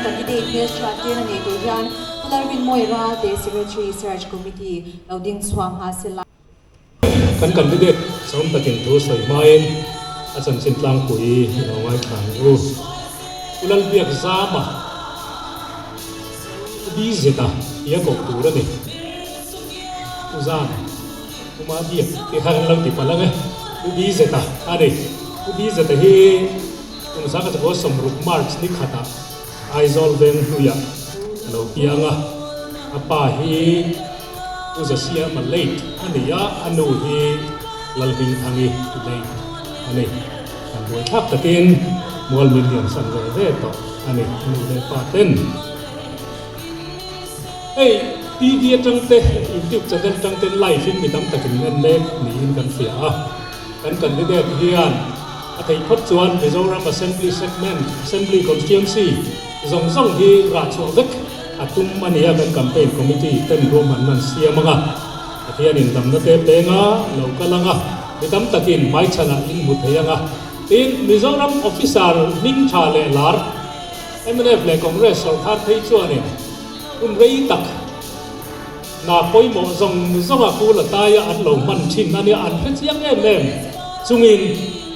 candidate hmelhriat tirna nei tur hian Pu Lalrinmawia Ralte, Secretary, Search Committee lo ding chhuak nghal sela. Kan candidate sawm takin thu sawi hmain a chanchin tlangpui i lo ngaithla ang u. Pu Lalbiakzama, Pu Bizeta tia koh tur a ni. Pu Zam, Pu Mabiak tih kha kan lo ti palh ang e. Pu Bizeta a ni. Pu Bizeta hi kum 1960 March ni khatah Aizawl veng hnuiah a lo piang a. A pa hi Pu Zasiama late a ni a, a nu hi Lalhmingthangi late a ni. Kan buaithlak takin mual min liansan ve ve tawh a ni, a nu leh pa ten. Hei TV atang te, YouTube channel atang ten live in mi tam takin en mek niin kan hria a. Kan candidate hian a theih phawt chuan Mizoram Assembly Segment, Assembly Constituency, zawng zawng hi rah chhuah vek a tum a nia kan campaign committee ten ruahmanna an siam ang a. Pathianin damna te peng a, lo kal ang a, mi tam takin hmaichhanah in hmu thei ang a. Tin, Mizoram officer hming tha leh lar, Mnf leh Congress sawrkar phei chuanin hun rei tak hna pawimawh zawng zawnga Pu Lataia an lo hman thin a nia, an hre chiang em em chungin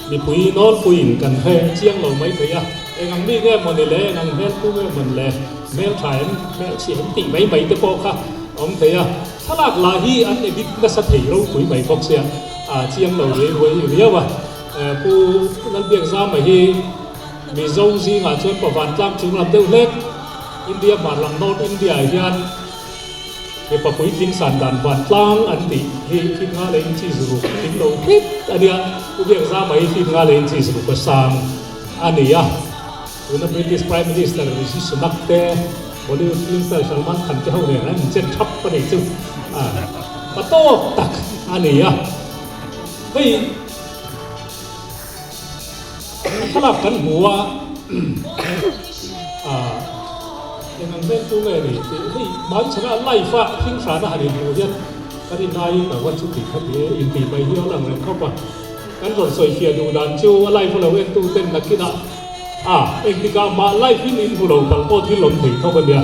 mipui nawlpuiin kan hre chiang lo mai thei a, eng ang mi nge mawni le, eng ang hmel pu nge mawni le, hmel tha em, hmel chhia em tih mai mai te pawh kha a awm thei a, thlalak lah hi an edit nasa thei ropui mai bawk sia, a chiang lo riai ruai riau a, Pu Lalbiakzama hi. Mizo zingah chuan Pavan tlang chung lam deuh hlek, India hmar lam North India ah hian mipa puitling san dan van tlang an tih hi feet nga leh inches ruk tling lo hret a nia, Pu Biakzama hi feet nga leh inches ruk a sang a ni a. Tuna British Prime Minister Rishi Sunak te, Bollywood film star Salman Khan te ho nen an inchen thap a nih chu pa tawk tak a ni a. Hei. Thlalak kan hmu a, eng ang vel tu nge ni tih hei hmaichhana live a thing hrana han inhmuh hian ka rin aiin a va chuti kha ti e intih mai hi a lang reng khawp a. Kan rawn sawi fiah duh dan chu a live a lo en tu ten nakinah a engtikah mah live in inhmu lo palh pawh thil awm thei thawk a nia.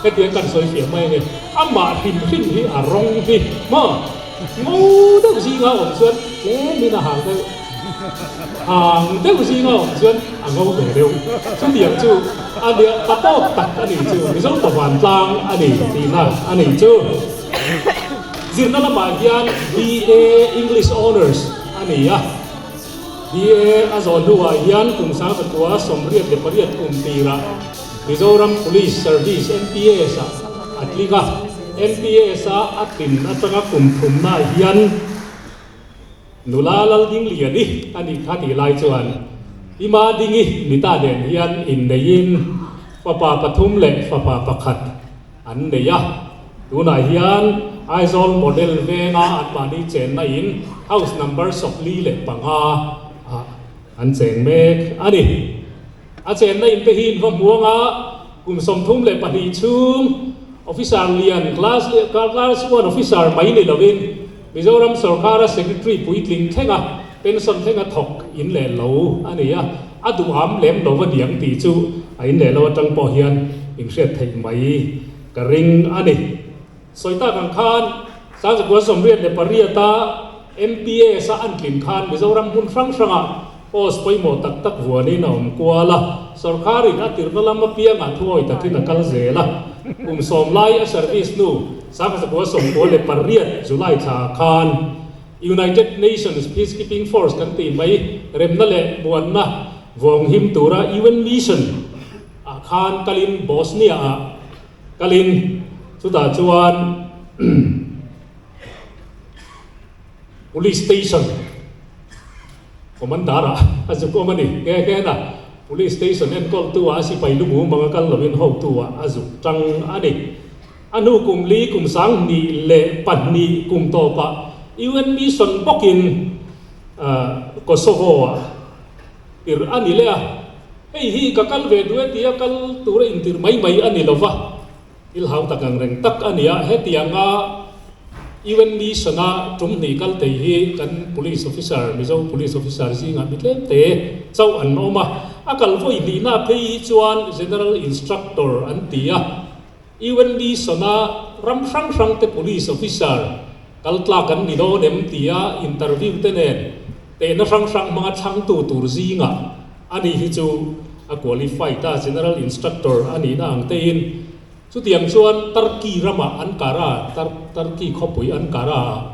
Hetiang kan sawi fiah mai ange. Amah hrim hrim hi a rawng hi maw ngo deuh zinga awm chuan tlemin a hang deuh. Ang deuh zinga awm chuan a ngo ve deuh. Chutiang chu a nia pa tawk tak a nih chu, Mizo pa vantlang a ni tihna a nih chu. Zirna lamah hian BA English Honours a ni a. BA a zawh hnuah hian kum 1928 kum tirah Mizoram Police Service, MPS, ah a tling a. MPS a a tlin atanga kum thumnaah hian Nula Laldingliani a nih kha tih lai chuan Ima Dingi Nita nen hian inneiin fapa pathum leh fapa pakhat an nei a. Tunah hian Aizawl Model venga anmahni chenna in house number 45 ah an cheng mek a ni. A chenna in te hi in va hmuang a, kum 32 chhung officer lian class class one officer mai ni lovin Mizoram sorkara secretary puitling thlenga pension thlenga thawk in leh lo a ni a, a duham lem lo va niang tih chu a in leh lo atang pawh hian in hriat theih mai ka ring a ni. Sawi tak ang khan 1988 a MPS a an tlin khan Mizoram hmun hrang hrangah Post pawimawh tak tak vuanin a awm kual a, sorkarin a tirhna lam apiangah thuawi takin a kal zel a. Kum sawm lai a service hnu 1998 July thlaah khan United Nations Peacekeeping Force kan tih mai remna leh muanna vawng him tura UN Mission ah khan kalin Bosnia ah kalin chutah chuan Police Station Commander ah a zuk awm a ni nghe nghe na. Police Station enkawltu ah a sipai lumu manga kal lovin hotu ah a zuk tang a ni. A hnu kum li kum 2002 kum tawpah UN mission bawkin Kosovo ah tirh a ni leh a. Hei hi ka kal ve duh e tia kal tura intirh mai mai a ni lova. Thil hau tak ang reng tak a ni a, hetianga UN mission-a tum hnih kal thei hi kan police officer, Mizo police officer zingah mi tlem te chauh an awm a. A kal vawi hnihna phei hi chuan General Instructor an ti a. UN Mission-a ram hrang hrang te Police Officer kal tlak an ni dawn em tia interview te nen tehna hrang hrang hmanga thlangtu tur zingah ani hi chu a qualified a, General Instructor a nihna ang tein. Chutiang chuan Turkey ramah Ankara, Turkey khawpui Ankara-ah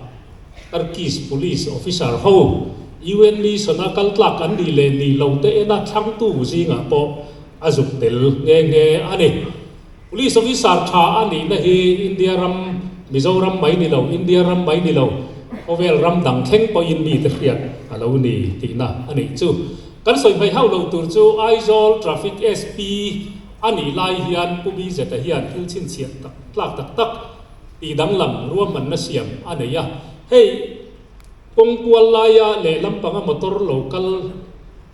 Turkish Police Officer ho UN Mission-a kal tlak an nih leh nih lo te ena thlangtu zingah pawh a zuk tel nghe nghe a ni. Police Officer tha a nihna hi India ram, Mizoram mai ni lo, India ram mai ni lo, khawvel ram dang thleng pawhin mite hriat a lo ni tihna a nih chu. Kan sawi hmai hauh lo tur chu Aizawl Traffic SP a nih lai hian Pu Bizeta hian thil chhinchhiah tak tlak tak tak tih danglam ruahmanna siam a nei a. Hei kawng kual laia lehlam panga motor lo kal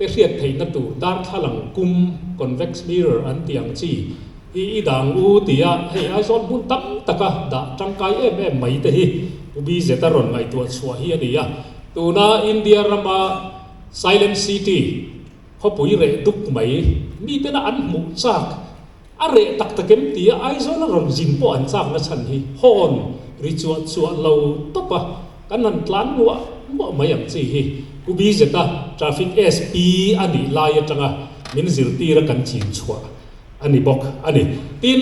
te hriat theihna tur darthlalang kum, convex mirror an tih ang chi, hi i dang u tia hei Aizawl hmun tam taka dah tangkai em em mai te hi Pu Bizeta rawn ngaihtuah chhuah hi a ni a. Tuna India rama Silent City Khawpui reh duk mai, mitena an hmuh chak, a reh tak tak em tia Aizawl a rawn zin pawh an chakna chhan hi hawn ri chuah chuah lo tawp a, kan han tlan muah muah mai ang chi hi Pu Bizeta Traffic SP a nih lai atanga min zirtir a kan chin chhuah a ni bawk a ni. Tin,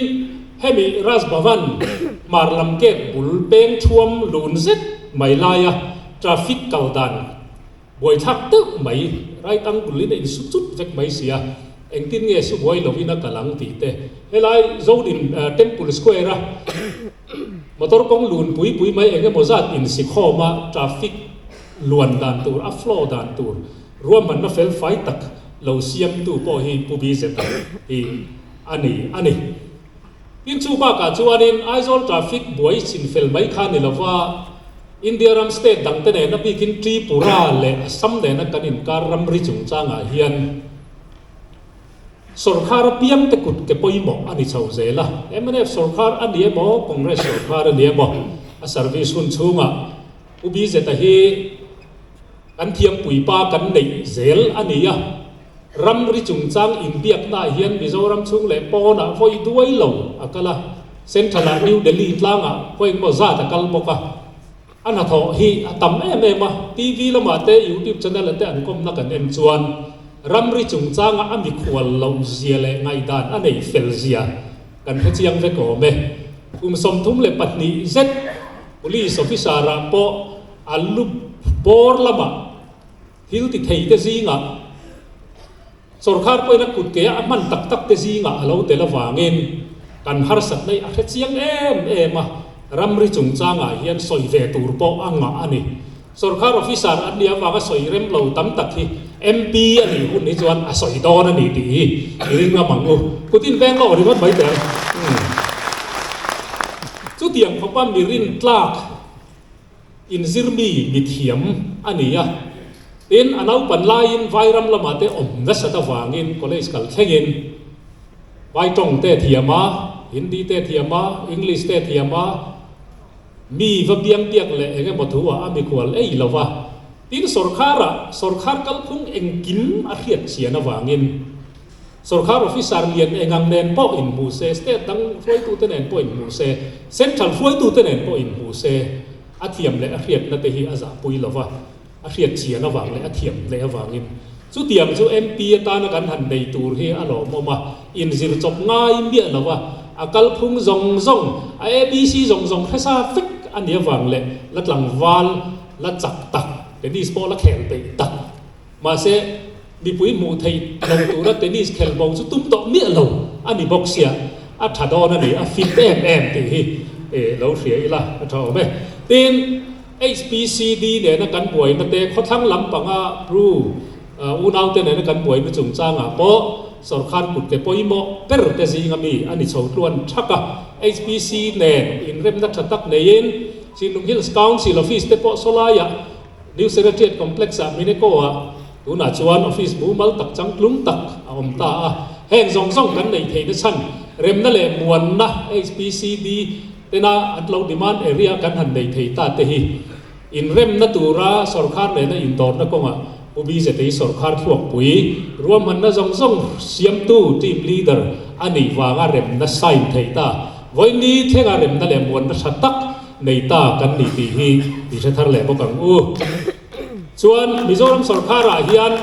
hemi Raj Bhavan hmar lam gate bul peng thuam lun zet mai laia traffic kal dan Buaithlak deuh mai, right angle in a insu chut vek mai sia, engtin nge su buai lovin a kal ang tih te. Helai Zodin Temple Square a motor kawng lun pui pui mai eng emaw zat insikhawm a traffic luan dan tur, a flow dan tur ruahmanna fel fai tak lo siamtu pawh hi Pu BZ hi a ni a ni. Tin chu bakah chuanin Aizawl traffic buai chinfel mai kha ni lova India ram state dangte nena bikin Tripura leh Assam nena kan inkar ramri chungchangah hian sorkar apiangte kut ke pawimawh a ni chho zel a. Mnf sorkar a ni emaw, Congress sorkar a ni emaw a service hun chhungah Pu Bizeta hi kan thiampuipa kan neih zel a ni a. Ramri chungchang inbiaknaah hian Mizoram chhung leh pawnah vawi duai lo a kal a, Central-ah New Delhi tlangah vawi engmaw zat a kal bawk a. A hnathawh hi a tam em em a, TV lamah te YouTube channel-ah te an kawmna kan en chuan ramri chungchanga a mikhual loh zia leh ngaihdan a nei fel zia kan hre chiang vek awm e. Kum 32 zet Police Officer-ah pawh a lu bawr lamah Thil ti thei te zingah sawrkar pawhin a kut ke a hman tak tak te zingah a lo tel avangin kan harsatna hi a hre chiang em em a, ramri chungchangah hian sawi ve tur pawh a ngah a ni. Sawrkar officer an nih avanga sawi rem lo tam tak hi MP a nih hun hi chuan a sawi dawn a ni tih hi i ring ngam ang u. Kutin veng lawk ringawt mai teh ang. Chutiang khawpa mi rintlak Inzirmi mithiam a ni a, tin a naupan laiin Vairam lamah te awm nasat avangin college kal thlengin Vai tawng te thiam a, Hindi te thiam a, English te thiam a, mi va biang biak leh eng emaw thu ah a mikhual ei lo va, tin sawrkharah sawrkhar kalphung engkim a hriat chian avangin. Sorkar officer lian engang nen pawh inhmu se, state dang hruaitute nen pawh inhmu se, central hruaitute nen pawh inhmu se, a thiam leh a hriatna te hi a zahpui lo va, a hriat chian avang leh a thiam hle avangin. Chutiang chu MP atana kan han nei tur hi a lawmawm a, inzir chawp ngai miah lo va, a kalphung zawng zawng, a ABC zawng zawng hresa vek a nih avang leh la tlangval, la chak tak, tennis pawh la khel peih tak. Mahse, mipui hmuh theih lo tura tennis khelh bo chu tum tawh miah lo a ni bawk sia, a tha dawn a ni, a fit em em tih hi lo hria ila a tha awm e. Tin, HPCD nena kan buaina te, khawthlang lampanga Bru unaute nena kan buaina chungchangah pawh sawrkar kut ke pawimawh ber te zinga mi a ni chho tluan thak a. HPC nen inremna tha tak neiin Chinlung Hills Council Office te pawh sawlaiah New Secretariat Complex-ah Mineko-ah tunah chuan office mumal tak changtlung tak a awm ta a. Heng zawng zawng kan neih theihna chhan remna leh muanna HPCD tena an lo demand area kan han nei thei ta te hi inremna tura sorkar nena indawrna kawngah Pu BZA sawrkhar thluakpui ruahmanna zawng zawng siamtu team leader a nih vanga remna sign thei ta. Vawiinni thlenga remna leh muanna tha tak nei ta kan ni tih hi i hre thar leh bawk ang u. Chuan Mizoram sawrkharah hian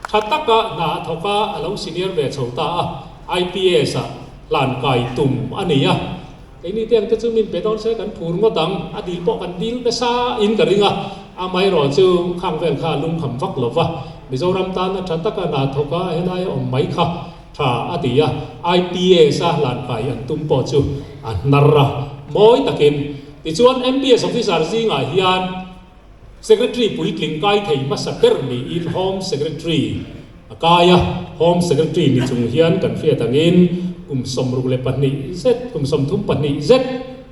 tha taka hna a thawk a, a lo senior ve chho ta a, IPS ah hlan kai tum a ni a. Keini te ang te chu min pe dawn se kan phur ngawt ang, a dil pawh kan dil nasa in ka ring a, amaherawh chu khang vel kha a lungkham vak lo va, Mizoram tana tha taka hna thawk a helai a awm mai kha tha a ti a, IPS a hlan kai an tum pawh chu a hnar a, mawi takin. Tichuan MPS officer zingah hian Secretary puitling kai thei hmasa ber niin Home Secretary a kai a, Home Secretary ni chung hian kan hriat angin kum 62 zet, kum 32 zet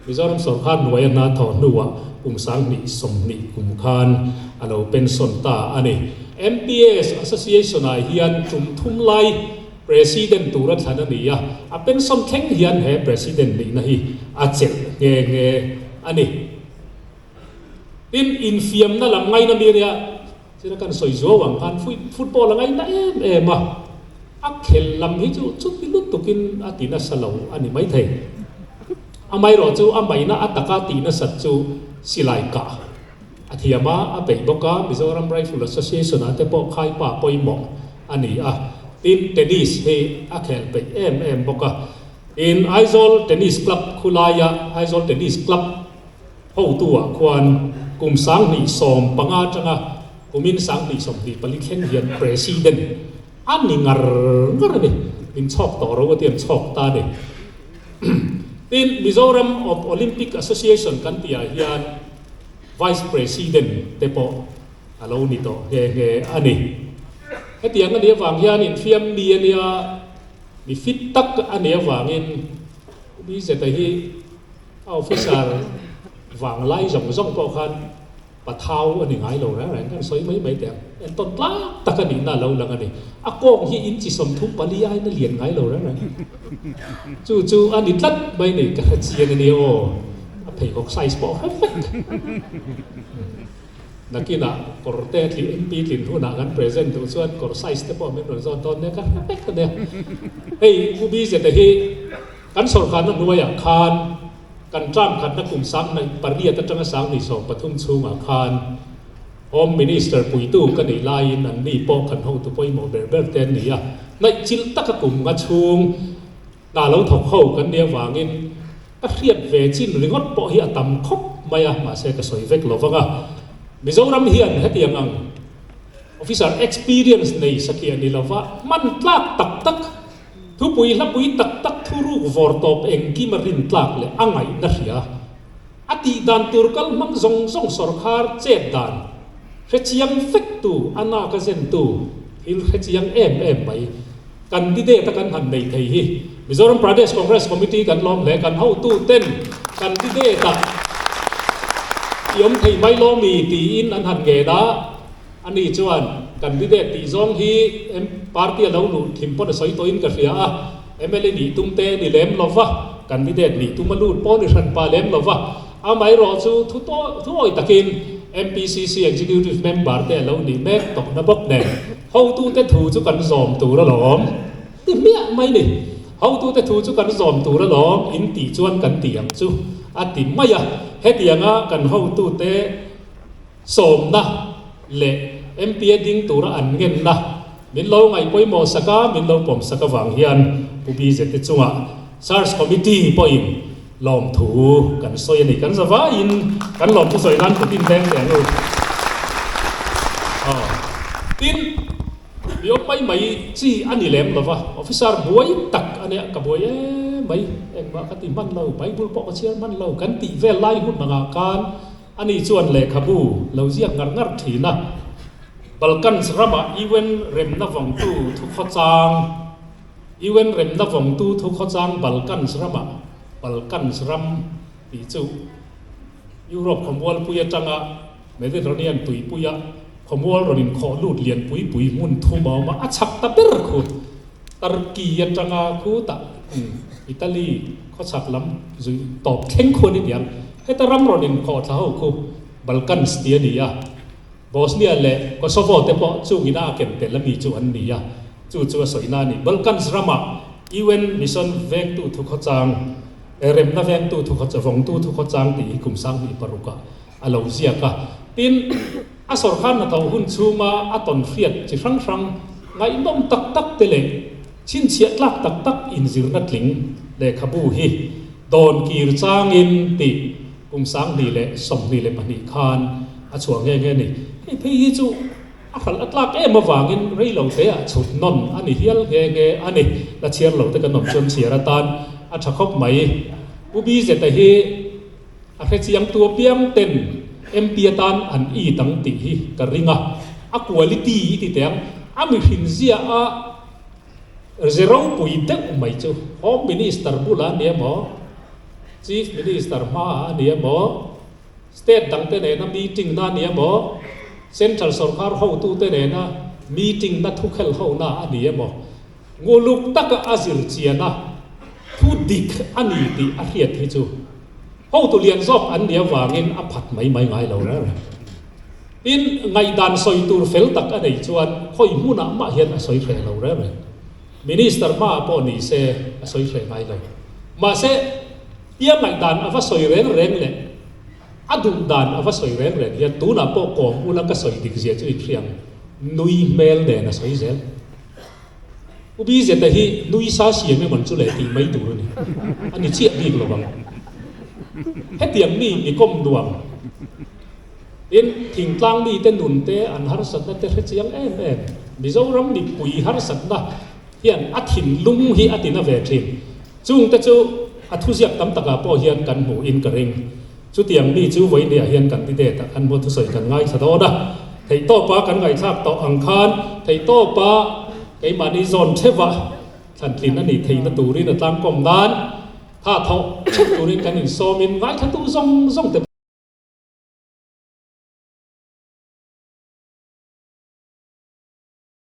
Mizoram sawrkar hnuaia hna thawh hnuah kum 2020 kum khan a lo pension ta a ni. MPS Association-ah hian tum thum lai President tura thlan a ni a, a pension thleng hian he President nihna hi a chelh nghe nghe a ni. Tin, infiamna lam ngaina mi ria china kan sawi zuau ang khan football a ngaina em em a, a khel lam hi chu chuti lutukin a ti nasa lo a ni maithei. Amaherawh chu a maina a taka tih nasat chu silai kah a thiam a, a peih bawk a, Mizoram Rifle Association ah te pawh khaipa pawimawh a ni a. Tin, tennis hi a khel peih em em bawk a. Tin, Aizawl Tennis Club khulaia Aizawl Tennis Club Hotu-ah khuan kum 2015 atanga kumin 2024 thleng hian President a ni ngar ngar a ni. Min chhawk tawh ro a ti an chhawk ta a ni. Tin, Mizoram of Olympic Association kan tihah hian Vice President te pawh a lo ni tawh nghe nghe a ni. Hetiang a nih avang hian infiam mi a nia, mi fit tak a nih avangin BZ-a hi A officer vanglai zawng zawng pawh khan pathau a ni ngai lo reng reng, kan sawi mai mai teh ang. Entawn tlak tak a nihna a lo lang a ni. A kawng hi inchi 34 aiin a lian ngai lo reng reng. Chu chu a ni tlat mai ni, ka hre chiang a nia aw. A pheikhawk size pawh hre vek. Nakinah kawr te tlin MP tlin hunah kan present duh chuan kawr size te pawh min rawn zawt dawn nia, ka hre vek a nia. Hei Pu Bizeta hi Kan sawrkarna hnuaiah khan kan term khatna kum 18 atanga 23 chhungah khan Home Minister puitu ka nih laiin an ni pawh kan hotu pawimawh ber ber te an ni a, naihchilh taka kum nga chhung hna lo thawk ho kan nih avangin ka hriat ve chin ringawt pawh hi a tam khawp mai a, mahse ka sawi vek lo vang a. Mizoram hian hetiang ang officer experience nei satliah ni lova hman tlak tak tak Thupui hlapui tak tak thuruk vawr tawp engkim a rin tlak leh a ngaihna hria. A tih dan tur kal hmang zawng zawng sawrkhar chet dan hrechiang fek tu, a nak a zen tu thil hrechiang em em mai. Candidate a kan han nei thei hi Mizoram Pradesh Congress Committee kan lawm hle, kan hotu ten candidate ah i awm thei mai lawmi tiin an han ngen a. Ani chuan, Candidate tih zawng hi party a lo luh thim pawn a sawi tawhin ka hria a, mla nih tum te ni lem lo va, candidate nih tum a lut pawh ni hran pa lem lo va, amaherawh chu thu thuawi takin MPCC Executive Member te a lo nih mek tawhna bawk nen, hotute thu chu kan zawm tur alawm ti hmiah mai ni. Hotute thu chu kan zawm tur alawm in tih chuan kan ti ang chu a ti mai a, hetianga kan hotute Sawmna leh MPa ding tura an ngenna min lo ngaih pawimawh sak a, min lo pawm sak avang hian Pu BZ te chungah Search Committee pawhin lawmthu kan sawi a ni. Kan zavaiin kan lawmthu sawi nan kut inleng teh ang u. Tin, mi awm mai mai chi a ni lem lova, officer buai tak a nia, ka buai em mai, engmah ka ti hman lo, Bible pawh ka chhiar hman lo kan tih vel lai hun angah khan, Ani chuan lehkhabu lo ziak ngar ngar thin a, Balkans rama UN remna vawngtu thukhawchang UN remna vawngtu thukhawchang Balkans rama Balkans ram tih chu Europe khawmualpui atanga Mediterranean tuipuia khawmual rawn inkhawh lut lian pui pui hmun thum a awm a, a chhak ta ber khu Turkey atanga khutah Italy khawchhak lam zui tawp thleng khu a ni tiang. Heta ram rawn inkhawh thla ho khu Balkans tih a ni a. Bosnia leh Kosovo te pawh chungina a ken tel ami chu an ni a, chu chu a sawina a ni. Balkans rama UN mission vengtu thukhawchang, remna vengtu thukhawchang, vawngtu thukhawchang tih hi kum 2006ah a lo ziak a. Tin, a sawrkar hnathawh hun chhunga a tawn hriat chi hrang hrang ngaihnawm tak tak te leh chhinchhiah tlak tak tak inzirna tling lehkhabu hi dawn kir changin tih kum 2022 khan a chhuah nghe nghe a ni. Hei phei hi chu a hralh a tlak em avangin rei lo te ah chhut nawn a ni hial nghe nghe a ni. La chhiar lo te kan awm chuan chhiar atan a tha khawp mai. Pu Bizeta hi a hrechiang tu apiang ten MP atan an it ang tih hi ka ring a. A quality i ti teh ang, a mihring zia a Ze ropui deuh mai chu Home Minister bulah a ni emaw, Chief Minister hmaah a ni emaw, State dangte nena meeting na a ni emaw, Central sorkar hotute nena meeting na thukhelh hona a ni emaw, nguluk taka a zir chian a, thu dik a ni tih a hriat hi chu hotu lian zawk an nih avangin a phat mai mai ngai lo reng reng. Tin, ngaihdan sawi tur fel tak a neih chuan khawi hmunah mah hian a sawi hreh lo reng reng. Minister hmaah pawh ni se a sawi hreh ngai lo. Mahse, tia ngaihdan a va sawi reng reng leh a duh dan a va sawi reng reng hian tunah pawh kawm ula ka sawi dik zia chu inhriang nui hmel nen a sawi zel. U Bizeta hi nui sa siam emawn chu leh tih mai tur a ni. A ni chiah bik lo ang. Hetiang mi mi kawm nuam. Tin, thingtlang mite nun te an harsatna te hre chiang em em. Mizoram mipui harsatna hian a thinlung hi a tina ve thin. Chungte chu a thuziak tam takah pawh hian kan hmuhin ka ring. Chutiang mi chu vawinia hian candidate ah kan hmu thusawi kan ngaithla dawn a. Theihtawpa kan ngaihthlak tawh ang khan theihtawpa keimahni zawn theuha thlantlin a nih theihna turin a tlangkawm nan tha thawh theuh turin kan insawmin ngaithlatu zawng zawng te.